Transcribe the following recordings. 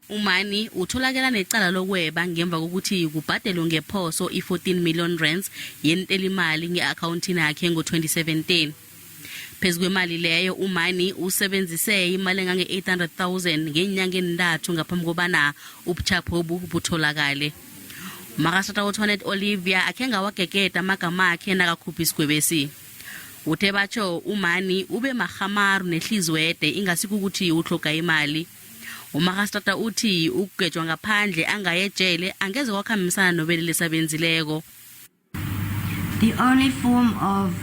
UMani utholakala necala lokweba ngemva kokuthi kubhadelwe ngephoso i-14 million rands yentelimali nge-akhawuntini yakhe ngo-2017. Phezu kwemali leyo uMani usebenzise imali engange-800,000 ngeenyanga eentathu ngaphambi kobana ubuchaphobu butholakale. Umakasata uToinette Olivia akhenge awagegeda amagama akhe nakakhupha isigwebesi. Uthe batsho uMani ube marhamaru nehlizwede ingasi kukuthi utlhoga imali. Umakasitata uthi ukugwetjwa ngaphandle angaye ejele angeze kwakhambisana nobelelesi abenzileko. The only form of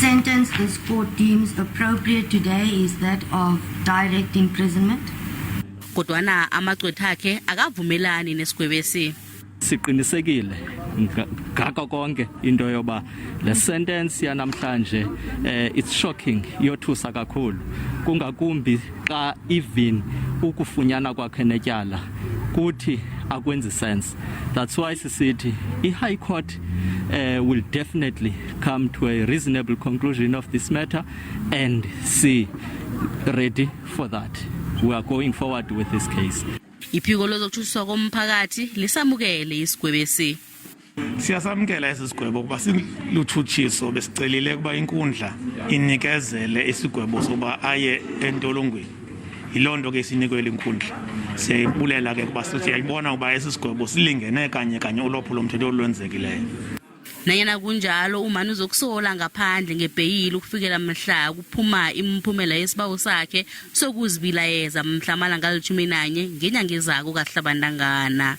sentence this court deems appropriate today is that of direct imprisonment. Kodwana amagcwethakhe akavumelani nesigwebesi. Siqinisekile ngako konke into yoba le sentence yanamhlanje it's shocking, yothusa kakhulu, kungakumbi xa even ukufunyana kwakhe netyala kuthi akwenzi sense. That's why sisithi i-high court will definitely come to a reasonable conclusion of this matter, and see ready for that. We are going forward with this case. Iphiko lezokuthuthukiswa komphakathi lisamukele isigwebesi. Siyasamkela esi sigwebo kuba silutshutshiso. Besicelile ukuba inkundla inikezele isigwebo sokuba aye entolongweni. Yiloo nto ke sinikwe inkundla. Siyayibulela ke kuba siyayibona ukuba esi sigwebo silingene kanye kanye ulwaphulo mthetho olwenzekileyo. Nanyana kunjalo, uMani uzokusola ngaphandle ngebheyili ukufikela mhla kuphuma imiphumela yesibawo sakhe sokuzibilayeza mhla amalanga ali-11 ngenyanga ezako kaSihlabantangana.